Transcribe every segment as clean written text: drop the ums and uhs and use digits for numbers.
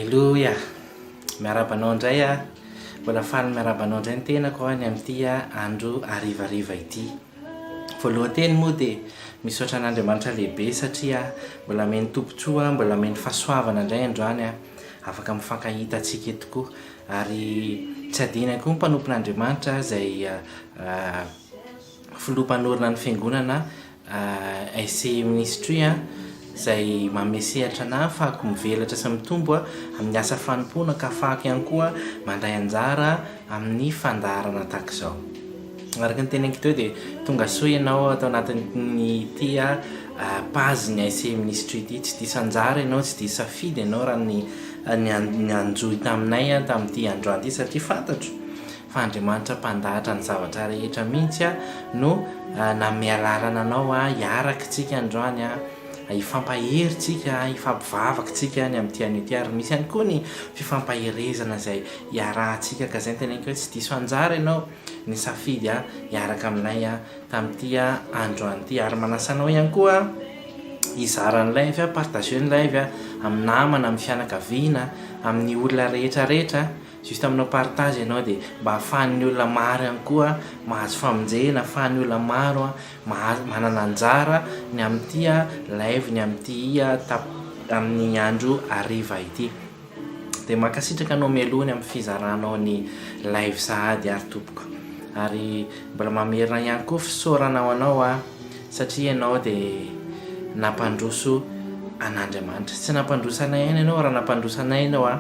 Aleloia! Miarahaba anao indray aho. Mbola faly miarahaba anao indray ny tenako ny amin'ity andro harivariva ity. Voalohan-teny moa dia misaotra an'Andriamanitra lehibe satria mbola ameny tombontsoa, mbola ameny fahasoavana indray androany aho. Afaka mifankahita antsika eto koa. Ary tsy adino ihany koa ny mpanompon'Andriamanitra izay filoha mpanorina ny fiangonana SCE Ministry izay manome sehatra anà ahafahako mivelatra sy mitombo amin'ny asa fanompoana ka ahafahako ihany koa mandray anjara amin'ny fandaharana tahaka izao. Araka ny teneniko teo dia tonga soa ianao ato anatin'ity page-n'ny SCE Ministry ity. Tsy diso anjara ianao, tsy diso safidy ianao raha ny ny hanjohy taminay tamin'ity androany ity satria fantatro fa Andriamanitra mpandahatra ny zavatra rehetra mihitsy no nanome alalana anao hiaraka tsika androany, hifampahery tsika, hifampivavaka tsika ny amin'ity anio ity ary misy ihany koa ny fifampaherezana izay hiarahantsika ka izay no teneniko hoe tsy diso anjara ianao nisafidy hiaraka aminay tamin'ity androany ity ary manasa anao ihany koa hizara ny live, partager ny live amin'ny namana, amin'ny fianakaviana, amin'ny olona rehetra rehetra. Juste manao partage ianao dia mba ahafahan'ny olona maro ihany koa mahazo famonjena, ahafahan'ny olona maro mahazo manana anjara ny amin'ity live ny amin'ity tap amin'ny andro hariva ity. Dia mankasitraka anao mialoha ny amin'ny fizaranao ny live sahady ary tompoko. Ary mbola mamerina ihany koa fisaorana ho anao aho satria ianao dia nampandroso an'Andriamanitra. Tsy nampandroso anay ihany ianao, raha nampandroso anay ianao an,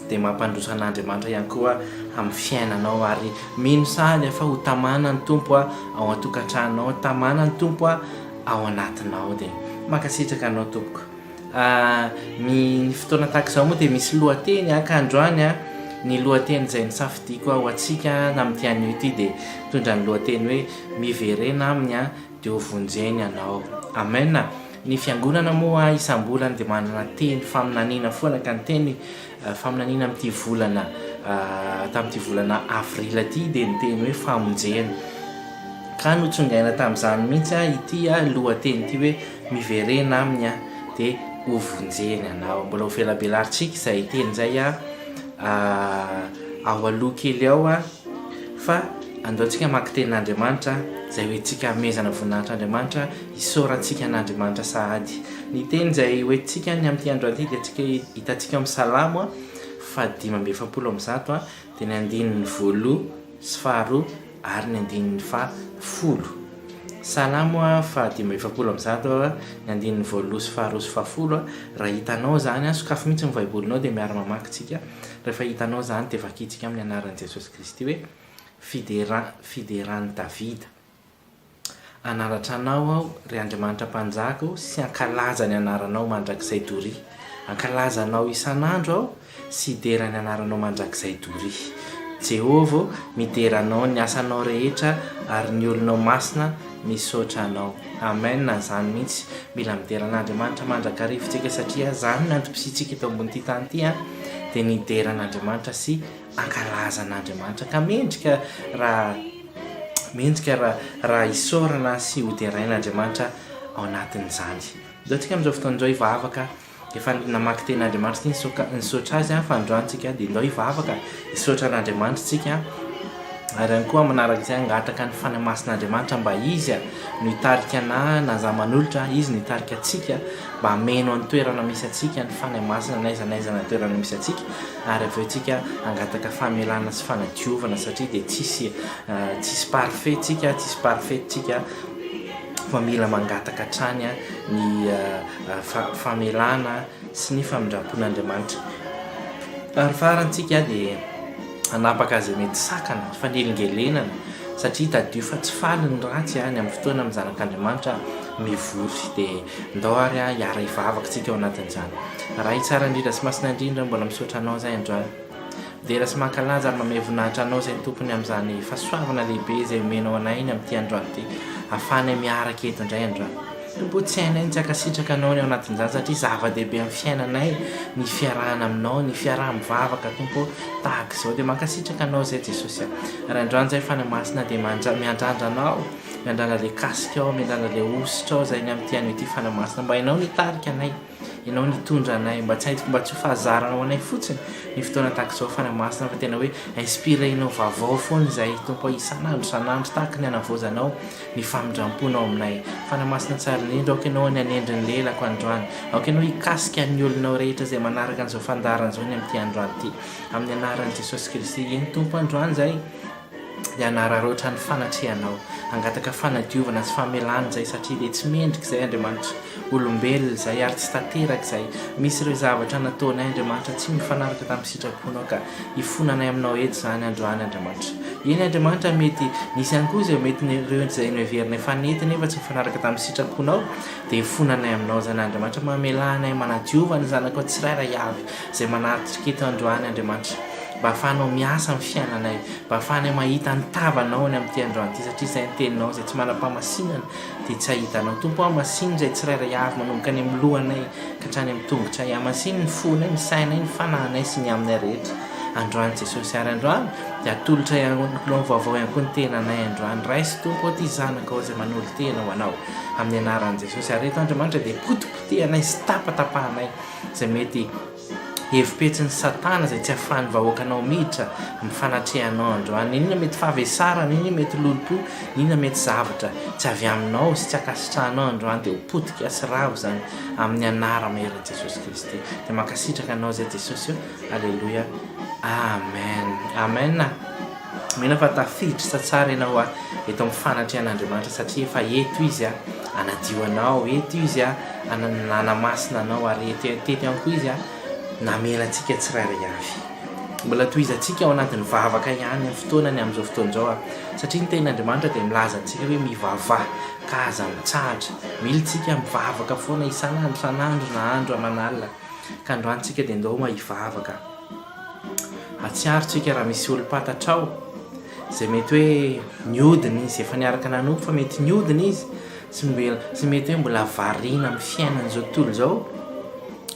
dia mampandroso an'Andriamanitra ihany koa amin'ny fiainanao ary mino sahady aho fa ho tamana ny Tompo ao an-tokantranonao, tamana ny Tompo ao anatinao. Dia mankasitraka anao tompoko. Ny fotoana tahaka izao moa dia misy lohateny ka androany ny lohateny izay nosafidiako ho antsika amin'ity anio ity dia mitondra ny lohateny hoe Miverena aminy dia ho vonjeny ianao. Amen. Ny fiangonana moa isam-bolana dia manana teny faminaniana foana ka ny teny faminaniana amin'ity volana tamin'ity volana avril ity dia ny teny hoe famonjena. Ka notsongaina tamin'izany mihitsy ity lohateny ity hoe miverena aminy dia ho vonjeny ianao. Mbola ho velabelarintsika izay teny izay ao aloha kely ao. Fa andao tsika hamaky tenin'Andriamanitra izay hoentintsika hanomezana voninahitra Andriamanitra, hisaorantsika an'Andriamanitra sahady. Ny teny izay hoentintsika ny amin'ity andro ity dia tsika hitantsika ao amin'ny Salamo faha 145 dia ny andininy voaloha sy faharoa ary ny andininy faha folo. Salamo faha 145 ny andininy voaloha sy faharoa sy fahafolo. Raha hitanao izany, sokafy mihitsy ny Baibolinao dia miara-mamaky tsika. Rehefa hitanao izany dia vakintsika amin'ny anaran'i Jesosy Kristy hoe, Fidera, fideran'i Davida. Hanandratra Anao aho, ry Andriamanitra Mpanjaka o, sy hankalaza ny anaranao mandrakizay doria. Hankalaza Anao isan'andro aho sy hidera ny anaranao mandrakizay doria. Jehovah o, midera Anao ny asanao rehetra ary ny olonao masina Misaotra anao. Amen zany mihitsy mila midera an'Andriamanitra mandrakariva tsika satria zany ny antom-pisiantsika eto ambon'ity tany ity an dia ny hidera an'Andriamanitra sy hankalaza an'Andriamanitra ka mendrika raha mendrika raha raha isaorana sy hoderaina Andriamanitra ao anatin'izany. Ndao tsika amin'izao fotoana izao hivavaka. Efa namaky teny Andriamanitra ity nisaotra azy fa androany tsika dia ndao hivavaka hisaotra an'Andriamanitra tsika ary ihany koa manaraka izay hangataka ny Fanahy Masin'Andriamanitra mba Izy no hitarika anah na za manolotra Izy no hitarika antsika mba hameno ny toerana misy antsika ny Fanahy Masina n'aiza n'aiza na toerana misy antsika ary avy eo tsika hangataka famelana sy fanadiovana satria dia tsisy tsisy parfait tsika tsisy parfaite tsika fa mila mangataka hatrany ny famelana sy ny famindram-pon'Andriamanitra. Ary farany tsika dia hanapaka izay mety sakana, fanelingelenana, satria tadidio fa tsy faly ny ratsy any amin'ny fotoana amin'ny zanak'Andriamanitra mivory. Dia ndao ary hiara-hivavaka tsika ao anatin'izany. Ray tsara indrindra sy masina indrindra, mbola misaotra Anao izahay androany. Midera sy mankalaza ary mamehy voninahitra Anao izay Tompony amin'izany fahasoavana lehibe izay omenao anay ny amin'ity androany ity, ahafahanay miaraka eto indray androany. Tompo o, tsy hainay ny tsy hankasitraka Anao ny ao anatin'izany satria zava-dehibe amin'ny fiainanay ny fiarahana Aminao, ny fiaraha-mivavaka Tompo o, tahaka izao. Dia mankasitraka Anao izay Jesosy a. Ary androany izahay Fanahy Masina dia miandrandra Anao, miandrandra ilay kasikao, miandrandra ilay hositrao izay ny amin'ity anio ity Fanahy Masina, mba Ianao no hitarika anay. Ianao nitondra anay mba tsy mba tsy ho fahazarana ho anay fotsiny ny fotoana tahaka izao Fanahy Masina fa tena hoe inspirer-nao vaovao foana izahay Tompo ô isan'andro isan'andro tahaka ny hanavaozanao ny famindram-ponao aminay. Fanahy Masina tsara indrindra aoka Ianao ny hanendry ny lelako androany. Aoka Ianao hikasika ny olonao rehetra izay manaraka an'izao fandaharana izao ny amin'ity androany ity. Amin'ny anaran'i Jesosy Kristy. Eny Tompo androany izahay dia hanararaotra ny fanatrehanao. Hangataka fanadiovana sy famelana izahay satria dia tsy mendrika izay Andriamanitra. Olombelona izahay ary tsy tanteraka izahay. Misy ireo zavatra nataonay Andriamanitra tsy mifanaraka tamin'ny sitraponao ka hifonanay aminao eto izany androany Andriamanitra. Eny Andriamanitra mety nisy ihany koa izay mety ireo izay noheverinay fa nety nefa tsy mifanaraka tamin'ny sitraponao dia hifonanay aminao izany Andriamanitra. Mamelà anay manadiova ny zanakao tsirairay avy izay manatrika eto androany Andriamanitra mba ahafahanao miasa amin'ny fiainanay, mba ahafahanay mahita ny tavanao any amin'ity androany ity satria izay ny teninao izay tsy manam-pahamasinana dia tsy hahita anao. Tompo o, hamasino izay tsirairay avy manomboka any amin'ny lohanay ka hatrany amin'ny tongotray. Hamasino ny fonay, ny sainay, ny fanahinay sy ny aminay rehetra androany Jesosy. Ary androany dia atolotray anao vaovao ihany koa ny tenanay androany. Raiso Tompo o ity zanakao izay manolo-tena ho anao amin'ny anaran'i Jesosy. Ary eto Andriamanitra dia potipotehanay sy tapatapahanay izay mety hevi-petsin'i Satana izay tsy ahafahan'ny vahoakanao miditra amin'ny fanatrehanao androany. N'inona mety fahavesarana, n'inona mety lolompo, n'inona mety zavatra tsy avy aminao sy tsy ankasitrahanao androany dia ho potika sy ravo izany amin'ny anara-maherin'i Jesosy Kristy. Dia mankasitraka anao izay Jesosy o. Aleloia. Amen. Amen. Mino aho fa tafiditra tsara ianao eto amin'ny fanatrehan'Andriamanitra satria efa eto Izy hanadio anao, eto Izy nanamasina anao ary eto teto ihany koa Izy namela antsika tsirairay avy. Mbola tohizantsika ao anatin'ny vavaka ihany amin'ny fotoanany amin'izao fotoana izao satria ny tenin'Andriamanitra dia milaza antsika hoe mivavaha ka aza mitsahatra. Mila isika mivavaka foana isan'andro isan'andro na andro aman'alina ka androany tsika dia ndao hivavaka. Hatsiaro tsika raha misy olom-pantatrao izay mety hoe niodina izy, efa niaraka nanompo fa mety niodina izy, sy mbola sy mety hoe mbola variana amin'ny fiainan'izao tontolo izao,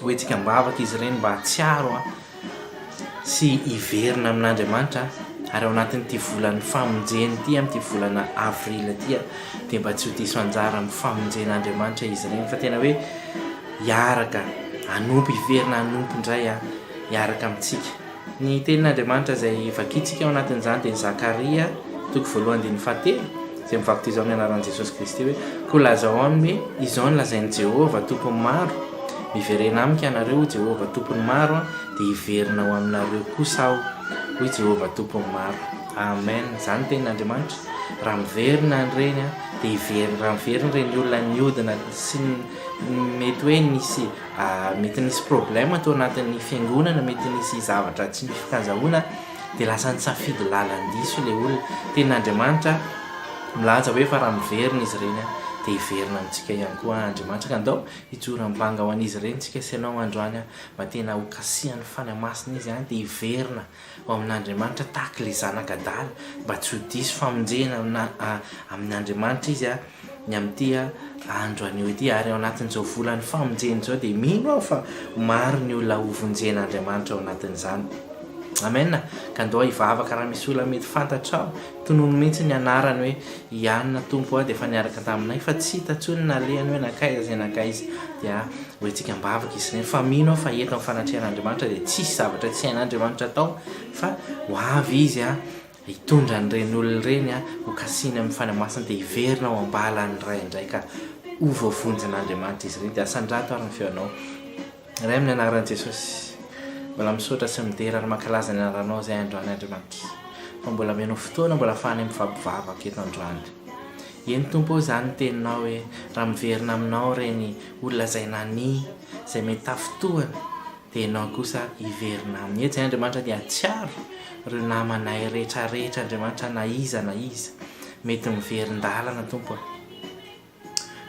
ho entsika am-bavaka izy ireny mba hatsiaro sy hiverina amin'Andriamanitra ary ao anatin'ity volan'ny famonjena ity, amin'ity volana avril ity dia mba tsy ho diso anjara amin'ny famonjen'Andriamanitra izy ireny fa tena hoe hiaraka hanompo, hiverina hanompo indray hiaraka amintsika. Ny tenin'Andriamanitra izay vakintsika ao anatin'izany dia ny Zakaria toko voalohany andininy fahatelo izay mivaky toy izao amin'ny anaran'i Jesosy Kristy hoe, Koa lazao aminy hoe, Izao no lazain'i Jehovah, Tompon'ny maro, Miverena amiko ianareo, hoy Jehovah, Tompon'ny maro, dia hiverina ho aminareo kosa Aho, hoy Jehovah, Tompon'ny maro. Amen. Izany ny tenin'Andriamanitra. Raha miverina ireny, dia hiverina, raha miverina ireny olona niodina sy mety hoe nisy mety nisy problème tao anatin'ny fiangonana, mety nisy zavatra tsy nifankazahoana dia lasa nisafidy lalan-diso ilay olona. Tenin'Andriamanitra milaza hoe fa raha miverina izy ireny dia hiverina amintsika ihany koa Andriamanitra. Ka andao hijoro ambanga ho an'izy ireny tsika sy ianao androany mba tena ho kasihan'ny Fanahy Masina izy dia hiverina ao amin'Andriamanitra tahaka ilay zanaka adala mba tsy ho diso famonjena amin'Andriamanitra izy ny amin'ity andro anio ity ary ao anatin'izao volan'ny famonjena izao dia mino aho fa maro ny olona ho vonjen'Andriamanitra ao anatin'izany. Amen. Ka ndao hivavaka raha misy olona mety fantatrao, tonony mihitsy ny anarany hoe i Anna Tompo a dia efa niaraka taminay fa tsy hita intsony nalehany hoe nankaiza izay nankaiza dia ho entsika am-bavaka izy ireny fa mino aho fa eto amin'ny fanatrehan'Andriamanitra dia tsisy zavatra tsy hain'Andriamanitra atao fa ho avy izy a Hitondra an'ireny olona ireny ho kasihiny amin'ny Fanahy Masina dia hiverina ao am-balan'ny Ray indray ka ho voavonjin'Andriamanitra izy ireny. Dia asandrato ary ny feonao. Ray amin'ny anaran'i Jesosy, mbola misaotra sy midera ary mankalaza ny anaranao izay androany Andriamanitra. Fa mbola omenao fotoana mbola ahafahanay mifampivavaka eto androany. Eny Tompo ô, izany ny teninao hoe raha miverina aminao ireny olona izay nania, izay mety tafintohina, dia ianao kosa hiverina aminy. Etsy Andriamanitra dia hahatsiaro ireo namanay rehetra rehetra Andriamanitra na iza na iza mety miverin-dalana Tompo a!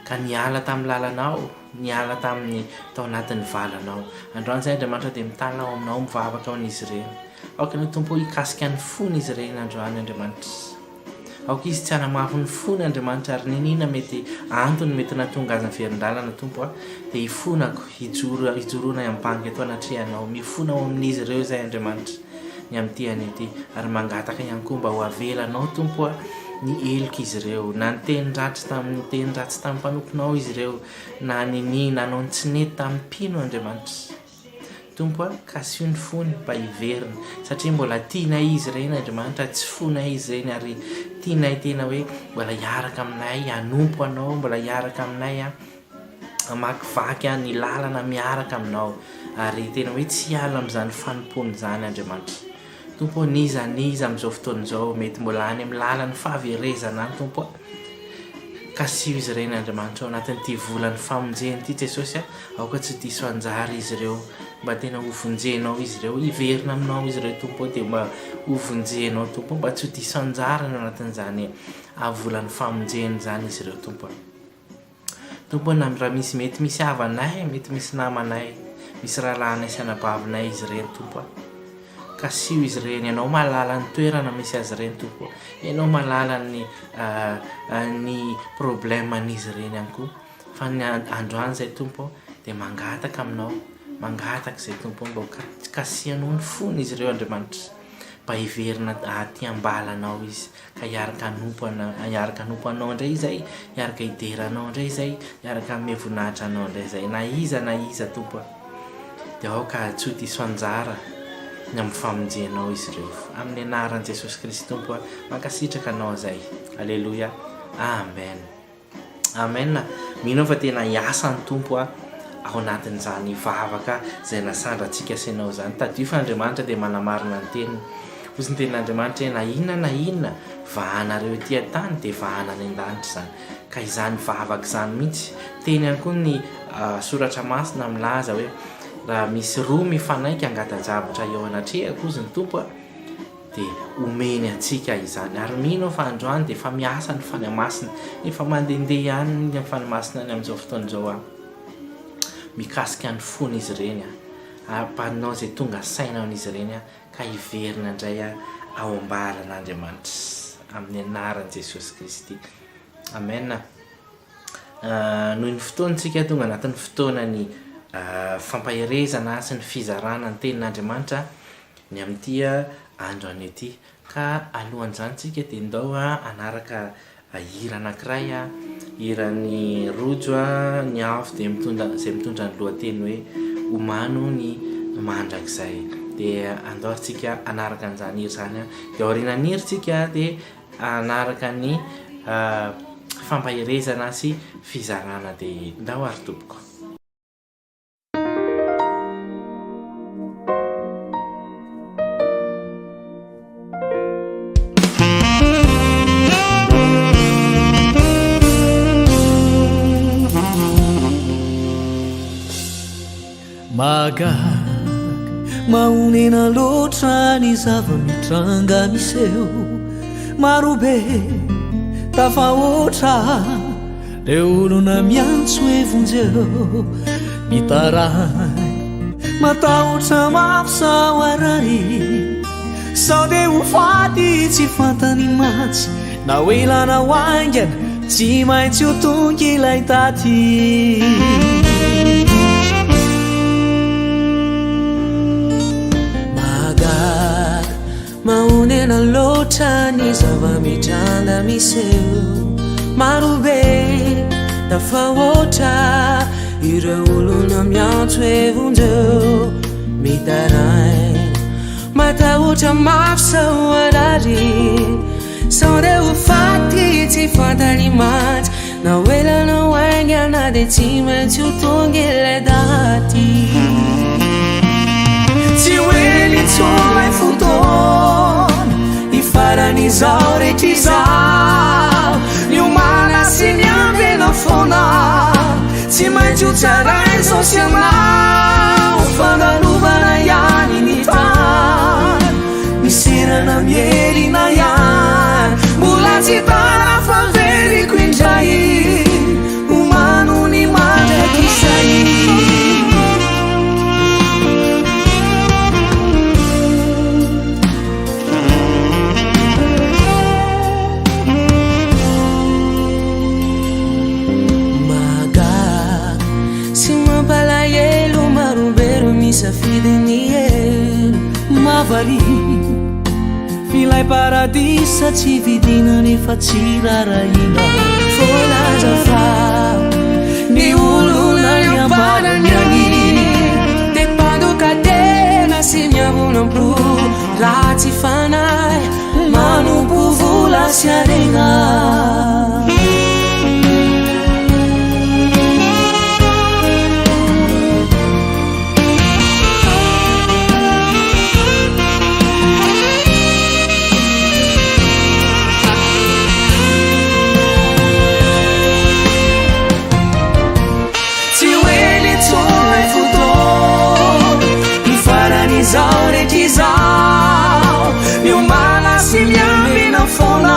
Ka niala tamin'ny lalanao, niala tamin'ny tao anatin'ny valanao. Androany izay Andriamanitra dia mitalaho aminao mivavaka ho an'izy ireny. Aoka ianao Tompo hikasika ny fon'izy ireny androany Andriamanitra. Aoka izy tsy hanamafy ny fony Andriamanitra ary n'inona mety antony mety nahatonga azy niverin-dalana Tompo a, dia hifonako, hijoro, hijoroanay am-banga eto anatrehanao, mifona ao amin'izy ireo izay Andriamanitra. ny amin'ity anio ity ary mangataka ihany koa mba ho avelanao Tompo a ny helok'izy ireo na niteny ratsy tamin'ny niteny ratsy tamin'ny mpanomponao izy ireo na ninia nanao ny tsy nety tamin'ny mpino Andriamanitra. Tompo a, kasio ny fony mba hiverina satria mbola tianay izy ireny Andriamanitra, tsy foinay izy ireny ary tianay tena hoe mbola hiaraka aminay hanompo Anao, mbola hiaraka aminay hamakivaky ny lalana miaraka Aminao ary tena hoe tsy hiala amin'izany fanompoana izany Andriamanitra. Tompo ô, n'iza n'iza amin'izao fotoana izao mety mbola any amin'ny lalan'ny fahaverezana any Tompo a, kasiho izy ireny Andriamanitra ao anatin'ity volan'ny famonjena ity Jesosy a, aoka tsy ho diso anjara izy ireo, mba tena ho vonjenao izy ireo, hiverina aminao izy ireo Tompo ô, dia mba ho vonjenao Tompo ô, mba tsy ho diso anjara any anatin'izany volan'ny famonjena izany izy ireo Tompo a. Tompo ô, na raha misy mety misy havanay, mety misy namanay, misy rahalahinay sy anabavinay izy ireny Tompo a. Kasiho izy ireny, Ianao mahalala ny toerana misy azy ireny Tompo ô. Ianao mahalala ny ny problème-n'izy ireny ihany koa. Fa ny androany izay Tompo ô, dia mangataka Aminao, mangataka izay Tompo ô, mba ho kasihanao ny fon'izy ireo Andriamanitra. Mba hiverina aty am-balanao izy. Ka hiaraka hanompo anao, hiaraka hanompo anao indray izay, hiaraka hidera anao indray izay, hiaraka hanome voninahitra anao indray izay. Na iza na iza Tompo a, dia aoka tsy ho diso anjara ny amin'ny famonjenao izy ireo. Amin'ny anaran'i Jesosy Kristy Tompo a, mankasitraka anao izay. Aleloia. Amen. Amen. Mino aho fa tena hiasa ny Tompo ao anatin'izany vavaka izay nasandrantsika sy ianao izany. Tadidio fa Andriamanitra dia manamarina ny teniny. Hoy ny tenin'Andriamanitra hoe na inona na inona vahanareo ety an-tany dia vahana any an-danitra izany. Ka izany vavaka izany mihitsy. Teny ihany koa ny soratra masina milaza hoe raha misy roa mifanaiky hangata-javatra eo anatrehako hozy ny Tompo dia omeny antsika izany. Ary mino aho fa androany dia efa miasa ny Fanahy Masina, efa mandehandeha ihany ny Fanahy Masina any amin'izao fotoana izao aho, mikasika ny fon'izy ireny aho, ary mpanao izay tonga saina amin'izy ireny aho, ka hiverina indray aho ao am-balan'Andriamanitra, amin'ny anaran'i Jesosy Kristy. Amen. Noho ny fotoana isika tonga anatin'ny fotoanan'ny fampaherezana sy ny fizarana ny tenin'Andriamanitra, Ny amin'ity andro anio ity. Ka alohan'izany tsika dia ndao hanaraka hira anankiray, hiran'i Rojo ny avo dia mitondra izay mitondra ny lohateny hoe Omano ny mandrakizay. Dia andao ary tsika hanaraka an'izany hira izany. Dia aorianan'ny hira tsika dia hanaraka ny fampaherezana sy fizarana dia ndao ary tompoko. Mahagaga, mahonena loatra ny zava-mitranga miseho. Marobe, tafahoatra. Reo olona miantso hoe vonjeo, mitaraina, matahotra mafy sao harary, sao dia ho faty tsy fantany mantsy, na ho ela na ho haingana, tsy maintsy ho tonga ilay daty. Mahagaga Mahonena loatra ny zava-mitranga miseho. Marobe tafahoatra ireo olona miantso hoe vonjeo. Mitaraina, matahotra mafy sao harary, sao dia ho faty tsy fantany mantsy. Na ho ela na ho haingana dia tsy maintsy ho tonga ilay daty. Tsy ho ela intsony ilay fotoana hifaran'izao rehetra izao. Miomàna sy miambina foana, tsy maintsy ho tsaraina izao sy ianao. Fandalovana ihany ny tany, miserana miherina ihany. Mbola tsy tara fa veriko indray, omano ny mandrakizay. Mahagaga sy mampalahelo, marobe ireo misafidy ny helo. Mahavariana. Ilay paradisa tsy vidiana nefa tsy rarahina. Voalaza fa ny olona niamparany any dia mpandoka tena sy miavona am-po, ratsy fanahy, manompo vola sy harena. Tsy ho ela intsony ilay fotoana hifaran'izao rehetra izao. Miomàna sy miambina foana,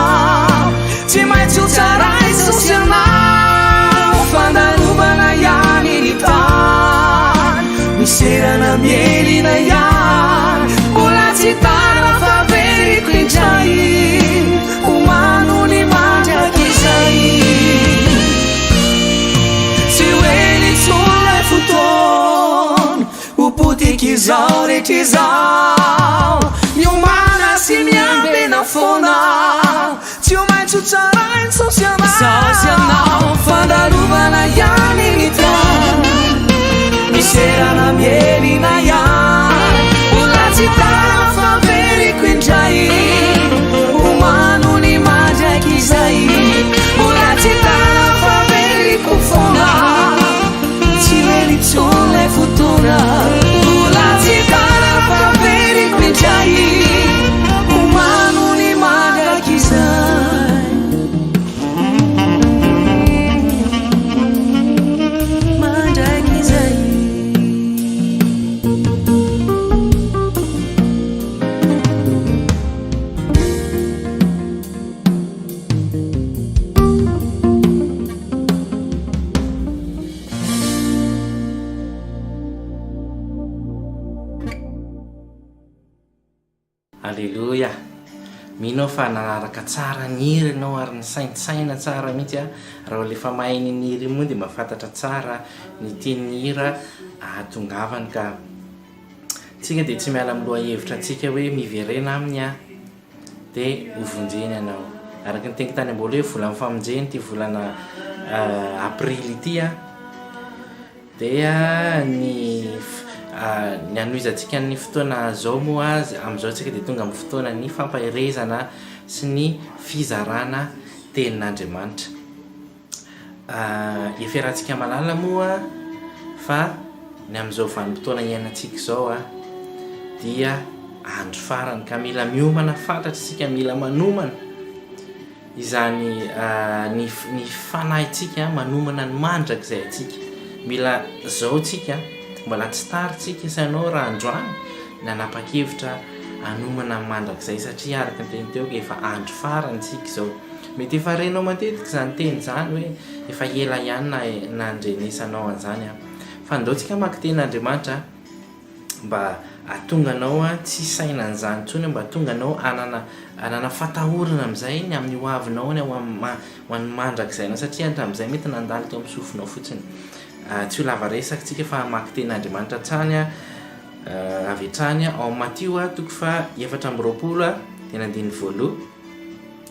tsy maintsy ho tsaraina sy ianao. Fandalovana ihany ny tany, miserana mielina ihany. Mbola tsy tara fa veriko indray, omano ny mandrakizay. Tsy ho ela intsony ilay fotoana, ho potika izao rehetra izao. Miomàna sy miambina foana. Tsy ho maintsy ho tsarainy sao sy anao. Sao sy anao, fandalovana ihany ny tany. Miserana mielina ihany. Mbola tsy tara fa veriko indray. Omano ny mandrakizay. Mbola tsy tara fa veriko foana. Tsy ho ela intsony ilay fotoana. Mbola tsy tara fa veriko indray. Omano ny mandrakizay. Mandrakizay. Aleloia! Mino aho fa nanaraka tsara ny hira ianao ary nisaintsaina tsara mihitsy a! Raha olona efa mahay ny hira iny moa dia mahafantatra tsara ny tian'ny hira ahatongavany ka. Tsika dia tsy miala amin'ny lohahevitra antsika hoe miverena aminy a! Dia ho vonjeny ianao. Araka ny teniko tany am-boalohany hoe volan'ny famonjena ity volana aprily ity a! Dia ny ny hanohizantsika ny fotoana izao moa amin'izao isika dia tonga amin'ny fotoanan'ny fampaherezana sy ny fizarana tenin'Andriamanitra. Iferantsika malala moa fa ny amin'izao vanim-potoana iainantsika izao dia andro farany ka mila miomana fatratra isika, mila manomana. Izany ny ny fanahintsika manomana ny mandrakizay antsika. Mila zao tsika, mbola tsy tara tsika isanao raha androany nanapa-kevitra hanomana ny mandrakizay satria araka ny teny teo efa andro farany tsika izao. Mety efa renao matetika izany teny izany hoe efa ela ihany nandrenesanao an'izany an. Fa andao tsika hamaky tenin'Andriamanitra. mba hahatonga anao tsy hisaina an'izany intsony, mba hahatonga anao hanana hanana fatahorana amin'izay ny amin'ny ho avinao, ny ho an'ny mandrakizainao satria hatramin'izay mety nandalo teo amin'ny sofinao fotsiny. Tsy ho lava resaka isika fa hamaky tenin'Andriamanitra hatrany avy hatrany ao amin'ny Matio toko faha 24 dia ny andininy voalohany.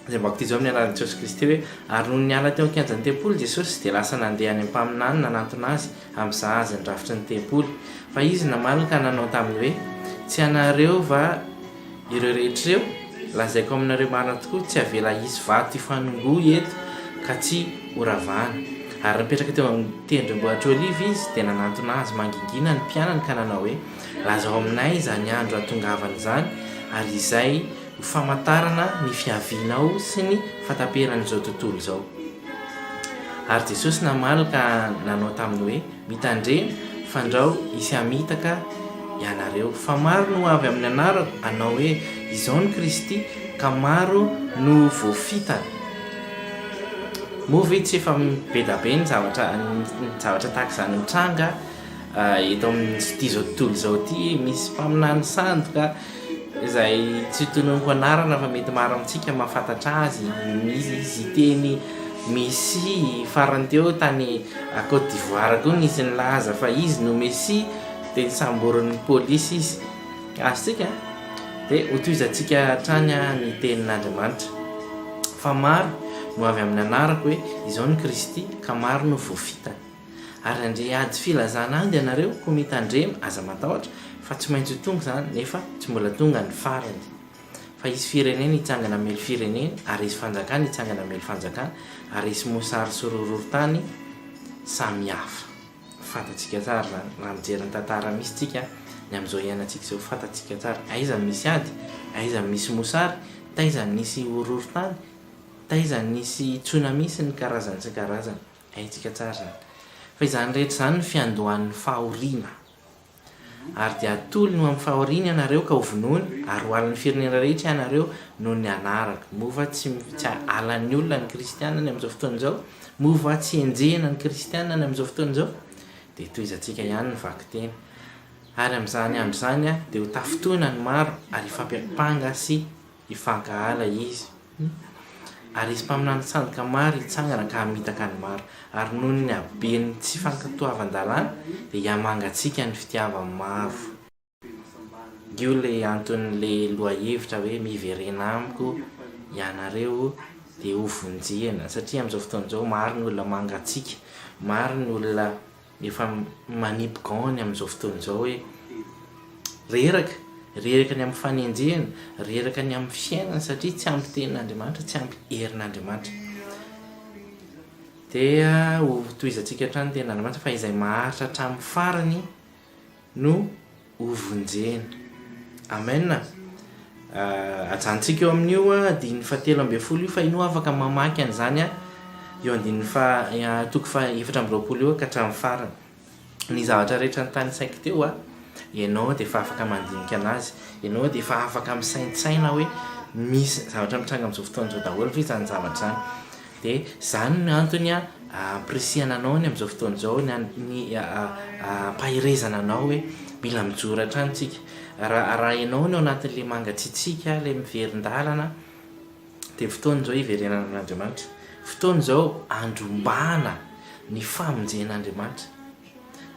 Izay mba toy izao amin'ny anaran'i Jesosy Kristy hoe, Ary nony niala teo an-kianjan'ny tempoly Jesosy dia lasa nandeha any amin'ny mpaminany nanantona azy hampizaha azy ny rafitry ny tempoly. Fa izy namaly ka nanao taminy hoe, Tsy anareo va ireo rehetra ireo? Lazaiko aminareo marina tokoa, tsy havela hisy vato hifanongoa eto ka tsy horavana. Ary nipetraka teo amin'ny tendrombohitr'i Oliva izy, dia nanantona azy mangingina ny mpianany ka nanao hoe, Lazao aminay izany andro hahatongavana izany, ary izay ho famantarana ny fiavianao sy ny fahataperan'izao tontolo izao. Ary Jesosy namaly ka nanao taminy hoe, Mitandrema, fandrao hisy hamitaka ianareo. Fa maro no ho avy amin'ny anarako, hanao hoe, Izao no Kristy, ka maro no ho voafitany. Moa ve tsy efa be da be ny zavatra ny zavatra tahaka izany mitranga eto amin'ity izao tontolo izao ity? Misy mpaminany sandoka. Izay tsy tononiko anarana fa mety maro amintsika mahafantatra azy, misy izy hiteny Messie, farany teo tany Côte d'Ivoire koa nisy nilaza fa izy no Messie dia nisamborin'ny polisy izy. Azontsika? Dia hotohizantsika hatrany ny tenin'Andriamanitra. Fa maro no avy amin'ny anarako hoe, Izao no Kristy, ka maro no voafitany. Ary handre ady filazana ady ianareo, koa mitandrema, aza matahotra, fa tsy maintsy ho tonga izany, nefa tsy mbola tonga ny farany. Fa hisy firenena hitsangana hamely firenena, ary hisy fanjakana hitsangana hamely fanjakana, ary hisy mosary sy rororon-tany samihafa. Fantatsika tsara izany, raha mijery ny tantara misy tsika, ny amin'izao iainantsika izao, fantatsika tsara, aiza no misy ady, aiza no misy mosary, taiza no nisy horohorontany, taiza no nisy tsunami sy ny karazany sy ny karazany. Haintsika tsara izany. Fa izany rehetra izany no fiandohan'ny fahoriana. Ary dia hatolony ho amin'ny fahoriana ianareo ka hovonoiny, ary ho halan'ny firenena rehetra ianareo noho ny anarako. Moa va tsy tsy halan'ny olona ny kristiana any amin'izao fotoana izao? Moa va tsy henjehina ny kristiana any amin'izao fotoana izao? Dia tohizantsika ihany ny vakiteny. Ary amin'izany andro izany dia ho tafintohina ny maro ary hifampiampanga sy hifankahala izy. Ary hisy mpaminany sandoka maro hitsangana ka hamitaka ny maro. Ary noho ny haben'ny tsy fankatoavan-dalàna, dia hihamangatsiaka ny fitiavan'ny maro. Io ilay anton'ilay lohahevitra hoe miverena amiko ianareo dia hovonjena, satria amin'izao fotoana izao maro ny olona mangatsiaka, maro ny olona Efa manipy gants ny amin'izao fotoana izao hoe reraka, reraka ny amin'ny fanenjehana, reraka ny amin'ny fiainana satria tsy ampy tenin'Andriamanitra, tsy ampy herin'Andriamanitra. Dia ho tohizantsika hatrany ny tenin'Andriamanitra fa izay maharitra hatramin'ny farany no hovonjena. Amen. Ajanontsika eo amin'io andininy fahatelo ambin'ny folo io fa ianao afaka mamaky an'izany eo andininy faha toko faha 24 eo ka hatramin'ny farany. Ny zavatra rehetra notanisaiko teo ianao dia efa afaka mandinika anazy, ianao dia efa afaka misaintsaina hoe misy zavatra mitranga amin'izao fotoana izao daholo ve izany zavatra izany. Dia izany no antony ampirisihana anao ny amin'izao fotoana izao, ny ny ampaherezana anao hoe mila mijoro hatrany tsika. Raha raha ianao no ao anatin'ilay mangatsiatsiaka, ilay miverin-dalana, dia fotoana izao hiverenana amin'Andriamanitra. Fotoana izao handrombahana ny famonjen'Andriamanitra.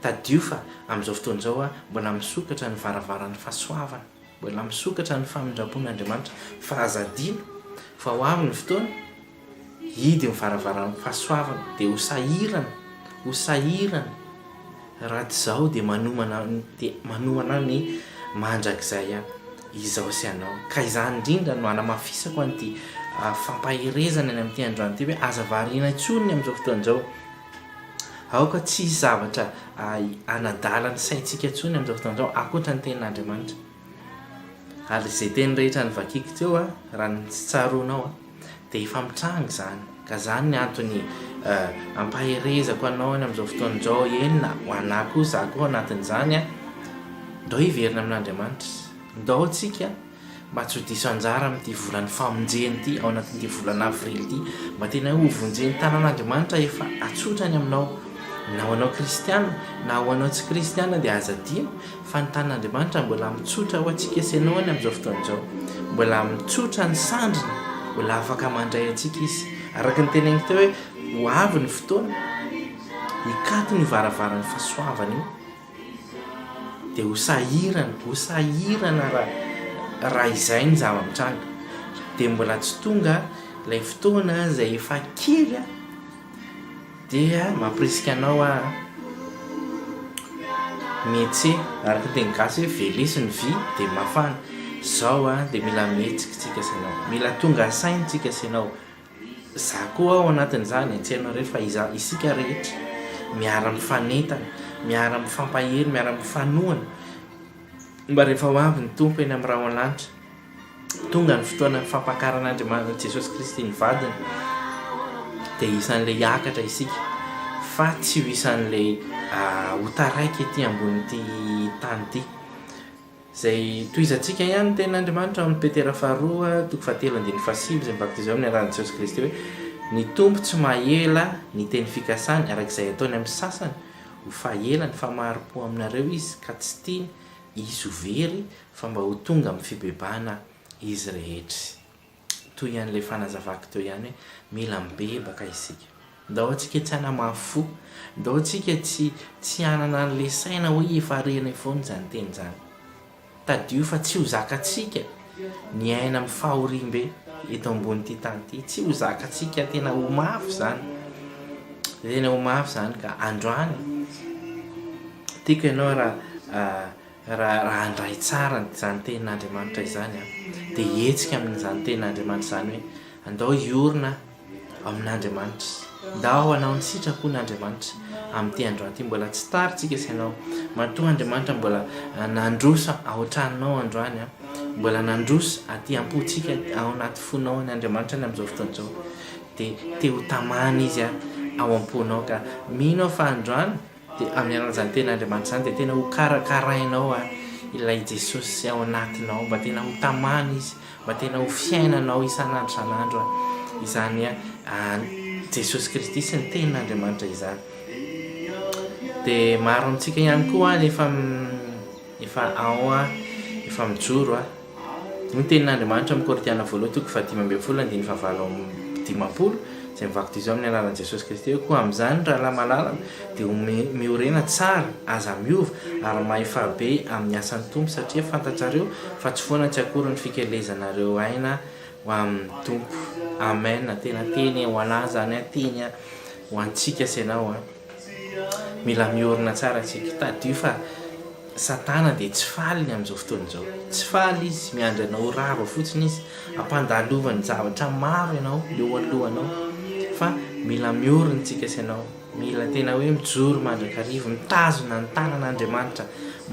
Tadidio fa amin'izao fotoana izao mbola misokatra ny varavaran'ny fahasoavana. Mbola misokatra ny famindram-pon'Andriamanitra fa aza adino fa ho avy ny fotoana hidy ny varavaran'ny fahasoavana dia ho sahirana, ho sahirana raha tsy izao dia manomana dia manomana ny mandrakizay an izao sy ianao. Ka izany indrindra no hanamafisako an'ity fampaherezana ny amin'ity androany ity hoe aza variana intsony ny amin'izao fotoana izao. Aoka tsy hisy zavatra hanadala ny saintsika intsony amin'izao fotoana izao ankoatra ny tenin'Andriamanitra. Ary izay teny rehetra novakiko teo, raha ny tsy tsaroanao, dia efa mitranga izany. Ka izany ny antony ampaherezako anao any amin'izao fotoana izao, eny na ho anà koa, izaho koa ao anatin'izany, ndao hiverina amin'Andriamanitra. Ndao tsika mba tsy ho diso anjara amin'ity volan'ny famonjena ity, ao anatin'ity volana avrily ity, mba tena hoe ho vonjen'ny tanan'Andriamanitra efa atsotrany aminao, na ho anao kristiana, na ho anao tsy kristiana dia aza adino fa ny tanan'Andriamanitra mbola mitsotra ho antsika sy ianao any amin'izao fotoana izao, mbola mitsotra ny sandriny, mbola afaka mandray antsika Izy. Araka ny teneniko teo hoe ho avy ny fotoana hikatona io varavaran'ny fahasoavana io. Dia ho sahirana, ho sahirana raha raha izay ny zava-mitranga. Dia mbola tsy tonga ilay fotoana izay efa kely an, dia mampirisika anao aho mihetseha, araka ny teny gasy hoe veleso ny vy dia mafana. Izao an, dia mila mihetsika tsika sy ianao, mila tonga saina tsika sy ianao. Za koa ao anatin'izany e, tsy ianao irery fa iza, isika rehetra miara mifanentana, miara mifampahery, miara mifanohana mba rehefa ho avy ny Tompo eny amin'ny rahona lanitra, tonga ny fotoana fampakaran'Andriamanitra Jesosy Kristy ny vadiny dia isan'ilay hiakatra isika fa tsy ho isan'ilay ho taraiky ety ambonin'ity tany ity. Izay tohizantsika ihany ny tenin'Andriamanitra ao amin'ny Petera faharoa toko fahatelo andininy fahasivy izay mivaky toy izao amin'ny anaran'i Jesosy Kristy hoe, Ny Tompo tsy mahela ny teny fikasany araka izay ataony amin'ny sasany ho fahelany fa mahari-po aminareo Izy ka tsy tiany hisy ho very fa mba ho tonga amin'ny fibebahana izy rehetra. Toy an'ilay fanazavako teo ihany hoe mila mibebaka isika. Ndao antsika tsy hanamafy fo, ndao antsika tsy tsy hanana an'ilay saina hoe efa renay foana izany teny izany. Tadidio fa tsy ho zakantsika. Ny aina amin'ny fahoriam-be eto ambonin'ity tany ity. Tsy ho zakantsika, tena ho mafy izany. Tena ho mafy izany ka androany tiako ianao raha raha raha handray tsara izany tenin'Andriamanitra izany an, dia hihetsika amin'izany tenin'Andriamanitra izany hoe andao hiorina amin'Andriamanitra. Ndao hanao ny sitrapon'Andriamanitra amin'ity androany ity. Mbola tsy tara tsika sy ianao. Matoa Andriamanitra mbola nandroso ao an-tranonao androany an, mbola nandroso aty am-pontsika ao anaty fonao any Andriamanitra any amin'izao fotoana izao. Dia te ho tamana Izy ao am-ponao ka mino aho fa androany dia amin'ny alalan'izany tenin'Andriamanitra izany dia tena ho karakarainao ilay Jesosy ao anatinao mba tena ho tamana Izy Mba tena ho fiainanao isan'andro isan'andro izany Jesosy Kristy sy ny Tenin'Andriamanitra izany. Dia maro amintsika ihany koa ny efa efa ao efa mijoro a. Ny Tenin'Andriamanitra amin'ny Korintiana voalohany toko fahadimy ambin'ny folo andininy fahavalo amby dimampolo izay mivaky toy izao amin'ny alalan'i Jesosy Kristy hoe koa amin'izany rahalahy malala dia ho miorena tsara, aza miova, ary mahefa be amin'ny asan'ny Tompo, satria fantatrareo fa tsy foana tsy akory ny fikelezanareo aina ho amin'ny Tompo. Amen, tena teny ho anah zany an, teny ho antsika sy ianao an. Mila miorina tsara tsika. Tadidio fa Satana dia tsy faly ny amin'izao fotoana izao. Tsy faly izy, miandry anao ho rava fotsiny izy. Ampandalovany zavatra maro ianao eo alohanao. Fa mila miorina tsika sy ianao. Mila tena hoe mijoro mandrakariva, mitazona ny tanan'Andriamanitra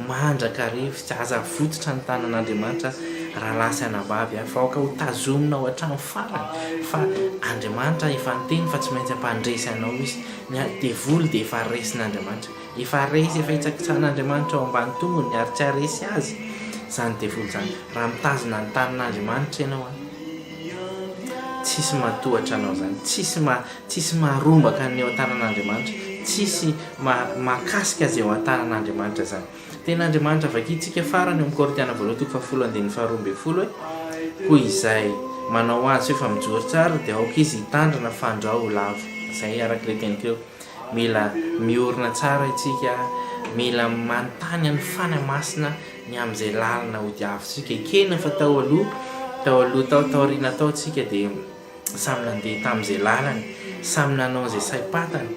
mandrakariva. Tsy aza avototra ny tanan'Andriamanitra rahalahy sy anabavy a, fa aoka ho tazominao hatramin'ny farany fa Andriamanitra efa niteny fa tsy maintsy hampandresy anao Izy. Ny devoly dia efa resin'Andriamanitra. Efa resy, efa hitsakitsahan'Andriamanitra ao ambany tongony ary tsy haharesy azy izany devoly izany. Raha mitazona ny tanan'Andriamanitra ianao an, tsisy mahatohatra anao izany, tsisy maha, tsisy maharombaka ny eo an-tanan'Andriamanitra, tsisy maha, mahakasika azy eo an-tanan'Andriamanitra izany. Tenin'Andriamanitra vakintsika farany eo amin'ny Korintiana voalohany toko fahafolo andininy faharoa ambin'ny folo hoe, Koa izay manao azy ho efa mijoro tsara dia aoka izy hitandrina fandrao ho lavo. Izay araka ilay teniko eo. Mila miorina tsara isika, mila manontany an'ny Fanahy Masina ny amin'izay lalana hodiavintsika. Ekena fa tao aloha, tao aloha tao, taoriana tao isika dia samy nandeha tamin'izay lalany, samy nanao izay saim-patany.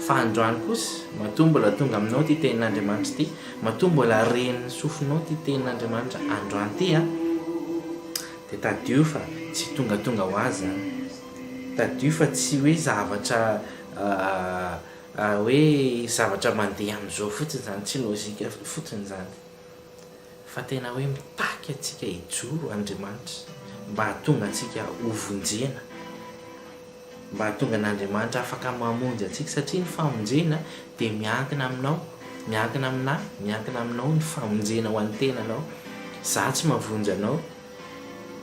Fa androany kosa, matoa mbola tonga aminao ity tenin'Andriamanitra ity, matoa mbola ren'ny sofinao ity tenin'Andriamanitra androany ity an, dia tadidio fa tsy tongatonga ho azy izany. Tadidio fa tsy hoe zavatra hoe zavatra mandeha amin'izao fotsiny izany, tsy lojika fotsiny izany. Fa tena hoe mitaky antsika hijoro Andriamanitra mba hahatonga antsika hovonjena, mba hahatonga an'Andriamanitra afaka mamonjy antsika satria ny famonjena dia miankina aminao, miankina aminà, miankina aminao ny famonjena ho an'ny tenanao. Izaho tsy mahavonjy anao.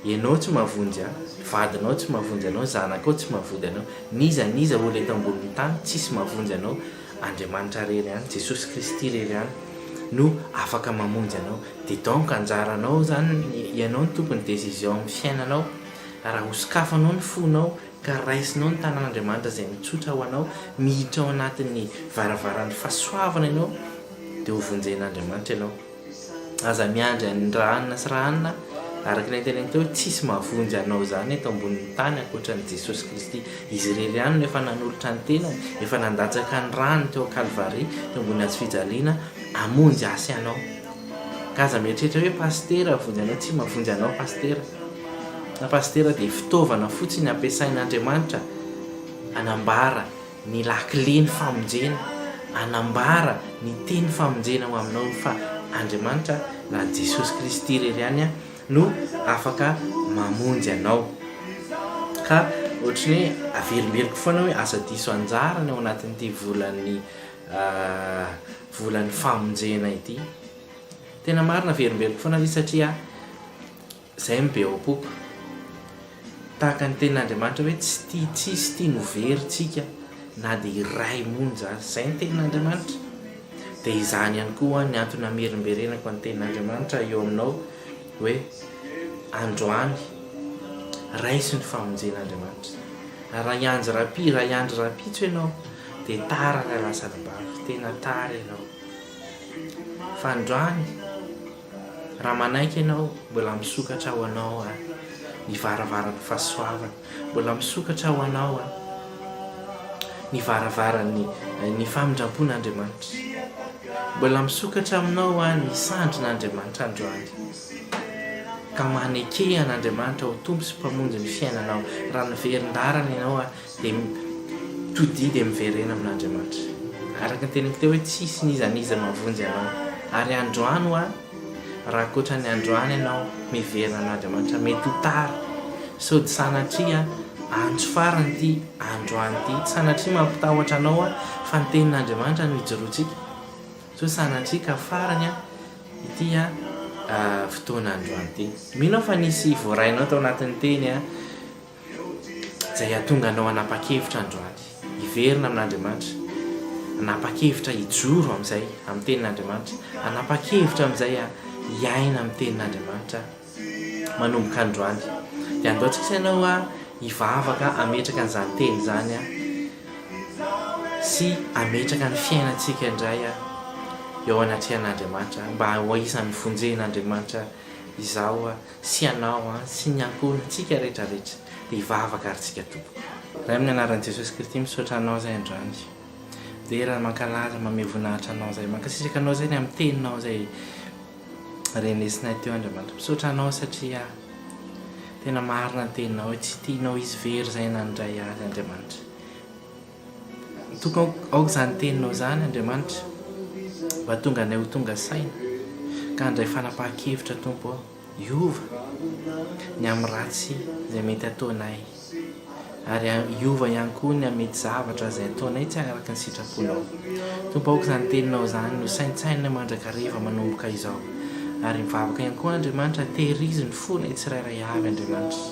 Ianao tsy mahavonjy ahy, vadinao tsy mahavonjy anao, zanakao tsy mahavody anao, n'iza n'iza olona eto ambonin'ny tany tsisy mahavonjy anao, Andriamanitra irery ihany, Jesosy Kristy irery ihany no afaka mamonjy anao, dia donc anjaranao zany, ianao no tompon'ny décision amin'ny fiainanao, raha hosokafanao ny fonao ka raisinao ny tanan'Andriamanitra izay mitsotra ho anao, miditra ao anatin'ny varavaran'ny fahasoavana ianao dia ho vonjen'Andriamanitra ianao. Aza miandry an'i Rahanina sy Rahanina, araka ilay noteneniko teo hoe tsisy mahavonjy anao izany eto ambonin'ny tany ankoatra an'i Jesosy Kristy. Izy irery ihany no efa nanolotra ny tenany, efa nandatsaka ny rany teo Kalvary, teo ambony hazo fijaliana, hamonjy ahy sy anao. Ka aza mieritreritra hoe pasitera hahavonjy anao, tsy mahavonjy anao pasitera. Fa pasitera dia fitaovana fotsiny ampiasain'Andriamanitra hanambara ny lakile ny famonjena, hanambara ny teny famonjena ho aminao fa Andriamanitra na Jesosy Kristy irery ihany no afaka mamonjy anao. Ka ohatry ny hoe averimberiko foana hoe aza diso anjara ny ao anatin'ity volan'ny volan'ny famonjena ity. Tena marina averimberiko foana ilay izy satria Izay no be ao am-poko. Tahaka ny tenin'Andriamanitra hoe tsy tia tsisy tiany ho very tsika na dia iray monja aza. Izay ny tenin'Andriamanitra. Dia izany ihany koa ny antony hamerimberenako ny tenin'Andriamanitra eo aminao hoe androany raiso ny famonjen'Andriamanitra. Raha hiandry rapi, raha hiandry rahampitso ianao dia tara rahalahy sy anabavy, tena tara ianao. Fa androany. Raha manaiky ianao, mbola misokatra ho anao ny varavaran'ny fahasoavana. Mbola misokatra ho anao ny varavaran'ny ny famindram-pon'Andriamanitra. Mbola misokatra aminao ny sandrin'Andriamanitra androany. Ka maneke an'Andriamanitra ho Tompo sy Mpamonjy ny fiainanao. Raha niverin-dalana ianao dia mitodia dia miverena amin'Andriamanitra. Araka ny teniko teo hoe tsisy n'iza n'iza mahavonjy anao. Ary androany hoa, raha ankoatra ny androany ianao miverina amin'Andriamanitra mety ho tara. Sao dia sanatria andro farany ity androany ity. Tsy sanatria mampitahotra anao aho fa ny tenin'Andriamanitra no ijoroantsika. Sao sanatria ka farany ity fotoana androany ity. Mino aho fa nisy voarainao tao anatin'ny teny Izay hahatonga anao hanapa-kevitra androany, hiverina amin'Andriamanitra, hanapa-kevitra hijoro amin'izay, amin'ny Tenin'Andriamanitra, hanapa-kevitra amin'izay hiaina amin'ny Tenin'Andriamanitra manomboka androany. Dia andao tsika sy ianao hivavaka hametraka an'izany teny izany sy hametraka ny fiainantsika indray eo anatrehan'Andriamanitra mba ho isan'ny vonjen'Andriamanitra izaho sy ianao an, sy ny ankohonantsika rehetra rehetra, dia hivavaka ary tsika tompoko. Ray amin'ny anaran'i Jesosy Kristy misaotra anao zay androany, midera, mankalaza, mamehy voninahitra anao zay, mankasitraka anao zay ny amin'ny teninao zay renesinay teo Andriamanitra, misaotra anao satria tena marina ny teninao hoe tsy tianao hisy very zay nandray azy Andriamanitra. Toko aoka izany teninao izany Andriamanitra mba hahatonga anay ho tonga saina ka handray fanapahan-kevitra Tompo ô, hiova ny amin'ny ratsy izay mety hataonay ary hiova ihany koa ny amin'ny mety zavatra izay ataonay tsy araka ny sitraponao. Tompo aoka izany teninao izany no saintsaininay mandrakariva manomboka izao ary mivavaka ihany koa Andriamanitra tehirizo ny fonay tsirairay avy Andriamanitra.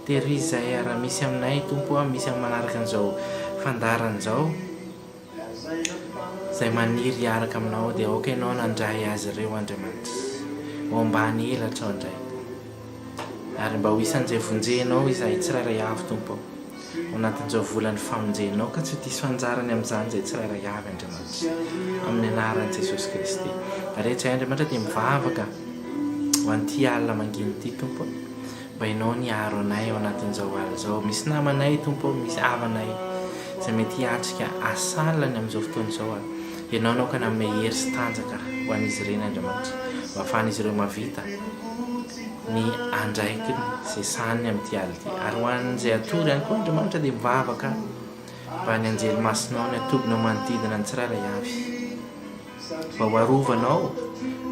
Tehirizo izahay ary raha misy aminay Tompo a, misy amin'ny manaraka an'izao fandaharana izao izay maniry hiaraka aminao dia aoka Ianao nandray azy ireo Andriamanitra ho ambany elatrao indray ary mba ho isan'izay vonjenao izahay tsirairay avy Tompo ao anatin'izao volan'ny famonjenao ka tsy ho diso anjarany amin'izany izay tsirairay avy Andriamanitra amin'ny anaran'i Jesosy Kristy ary izahay Andriamanitra dia mivavaka ho an'ity alina mangina ity Tompo Mba Ianao niaro anay ao anatin'izao alina izao. Misy namanay, Tompo ô, misy havanay izay mety hiatrika asalany amin'izao fotoana izao ary Ianao no aoka nanome hery sy tanjaka ho an'izy ireny, Andriamanitra, mba hahafahan'izy ireo mahavita ny andraikiny izay sahaniny amin'ity alina ity. Ary ho an'izay hatory ihany koa, Andriamanitra, dia mivavaka mba ny anjely masinao ny hatobinao manodidina ny tsirairay avy. Mba ho arovanao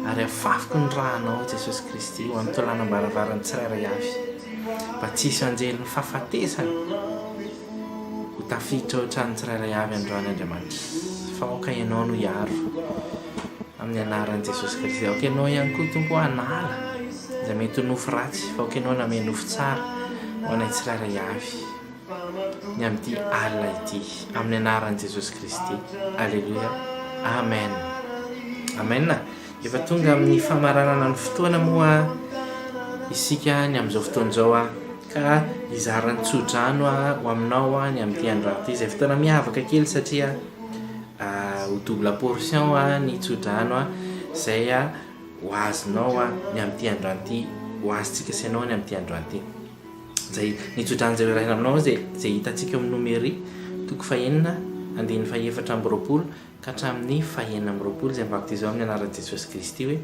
ary afafiko ny rànao Jesosy Kristy ho amin'ny tolanam-baravaran'ny tsirairay avy mba tsy hisy anjelin'ny fahafatesana ho tafiditra ao an-tranon'ny tsirairay avy androany Andriamanitra fa aoka Ianao no hiaro amin'ny anaran'i Jesosy Kristy aoka Ianao ihany koa Tompo hanala izay mety ho nofy ratsy fa aoka Ianao hanome nofy tsara ho anay tsirairay avy ny amin'ity alina ity amin'ny anaran'i Jesosy Kristy. Aleloia. Amen. Amen. Efa tonga amin'ny famaranana ny fotoana moa isika ny amin'izao fotoana izao a ka hizara ny tsodrano ho aminao ny amin'ity androany ity izay fotoana miavaka kely satria ho double portion ny tsodrano izay ho azonao ny amin'ity androany ity ho azontsika sy ianao ny amin'ity androany ity. Izay ny tsodrano izay horaisina aminao izay izay hitantsika eo amin'ny Nomery toko fahenina andininy fahefatra amby roapolo ka hatramin'ny fahenina amby roapolo izay mivaky toy izao amin'ny anaran'i Jesosy Kristy hoe,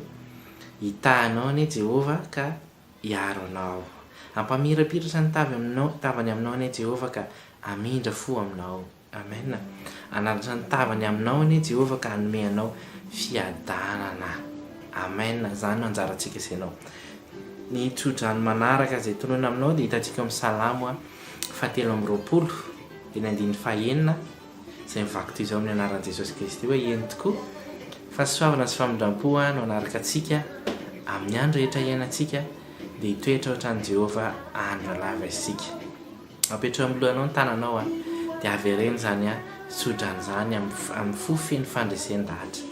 Hitahy anao anie Jehovah ka hiaro anao. Hampamirapiratra ny tavy aminao tavany aminao anie Jehovah ka hamindra fo aminao. Amen. Hanandratra ny tavany aminao anie Jehovah ka hanome anao fiadanana. Amen. Izany no anjarantsika sy ianao. Ny tsodrano manaraka izay tononina aminao dia hitantsika ao amin'ny Salamo fahatelo amby roapolo, dia ny andininy fahenina, izay mivaky toy izao amin'ny anaran'i Jesosy Kristy hoe, Eny tokoa, fahasoavana sy famindram-po no hanaraka antsika amin'ny andro rehetra iainantsika, dia hitoetra ao an-tranon'i Jehovah andro lava isika. Apetraho amin'ny lohanao ny tananao a, dia avereno izany a, tsodrano izany amin'ny fo feno fandresen-dahatra.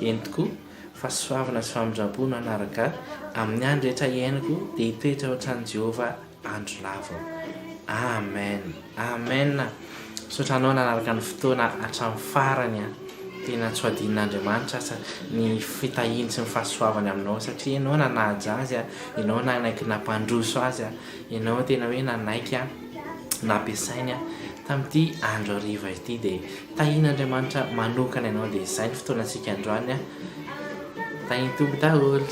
Eny tokoa, fahasoavana sy famindram-po no hanaraka ahy, amin'ny andro rehetra iainako dia hitoetra ao an-tranon'i Jehovah andro lava aho. Amen! Amen! Misaotra anao nanaraka ny fotoana hatramin'ny farany a. Tena tsy ho adinon'Andriamanitra asa ny fitahiany sy ny fahasoavany aminao satria ianao nanaja Azy, ianao nanaiky nampandroso Azy, ianao tena hoe nanaiky nampiasainy tamin'ity andro hariva ity dia tahian'Andriamanitra manokana ianao dia izay ny fotoanantsika androany, tahian'ny Tompo daholo.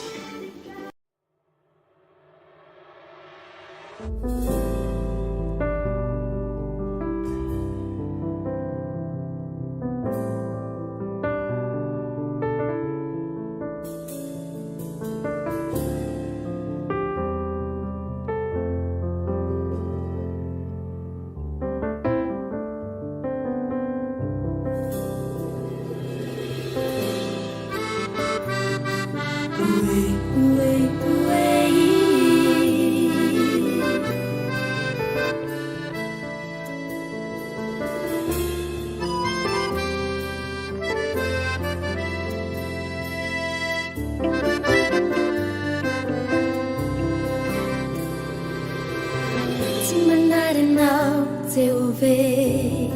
Tsy manary anao Jehovah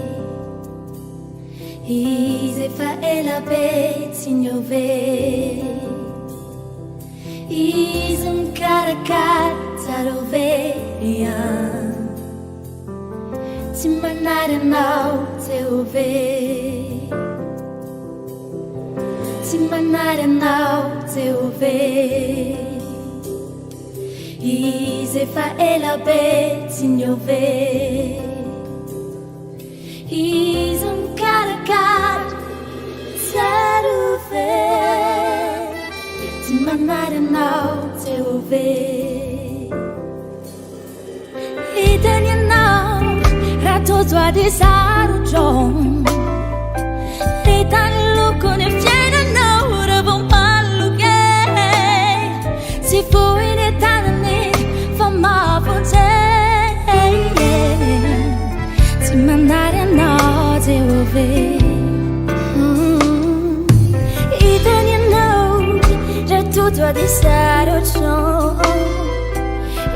Izy efa ela be tsy niova Izy mikarakara tsarovy Tsy manary anao Jehovah Tsy manary anao Jehovah Izy efa ela be tsy niova Izy mikarakara tsarovy Tsy manary anao Jehovah Hitany ianao raha tojo ady sarotra Hitany lokon'ny fiainanao raha vao maloka Tsy fohy ny tanany fa mahavonjy Tsy manary anao Jehovah Hitany ianao raha tojo ady sarotra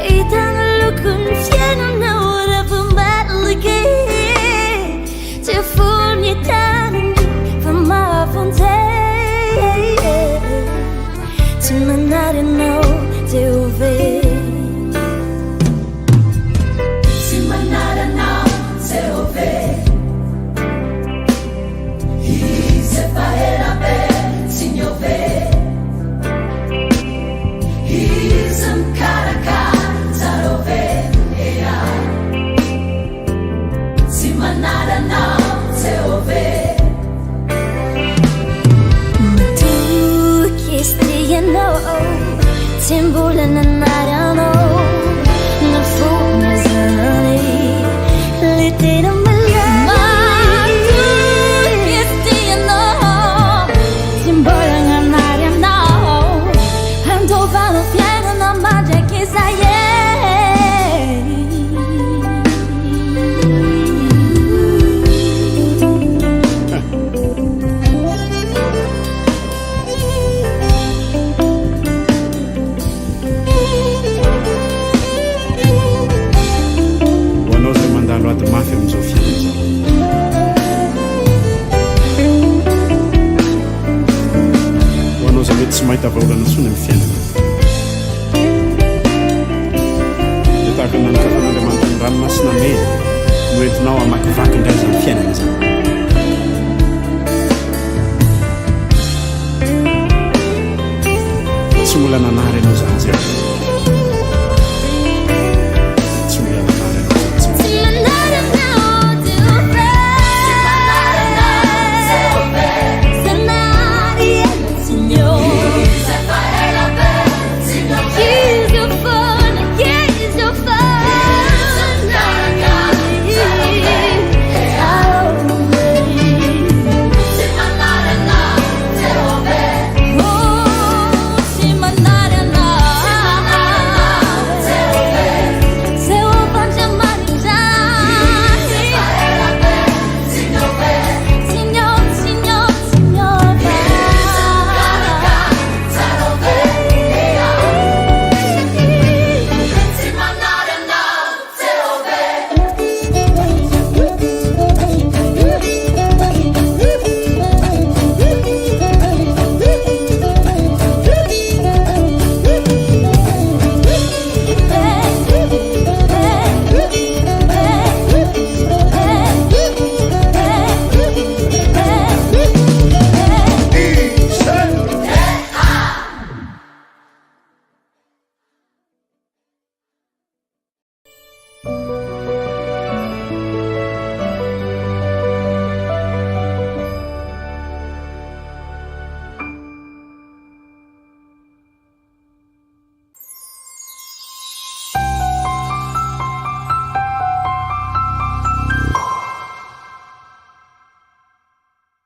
Hitany lokon'ny fiainanao raha vao maloka Tsy fohy ny tanany fa mahavonjy Tsy manary anao Jehovah Tsy manary anao Jehovah Izy efa ela be tsy niova Izy mikarakara tsarovy ea Tsy manary anao Jehovah Matoky izy tia ianao Tsy mbola nanary anao Na foana zany Le tena malala Matoky izy tia ianao Tsy mbola nanary anao Handovanao fiainana mandrakizay e Ho anao izay mandalo ady mafy amin'izao fiainana izao. Ho anao izay mety tsy mahita vahaolana intsony amin'ny fiainana. Dia tahaka ny nanokafan'Andriamanitra ny ranomasina mena no entinao hamakivaky indray izany fiainana izany. Tsy mbola nanary anao izany Jehovah.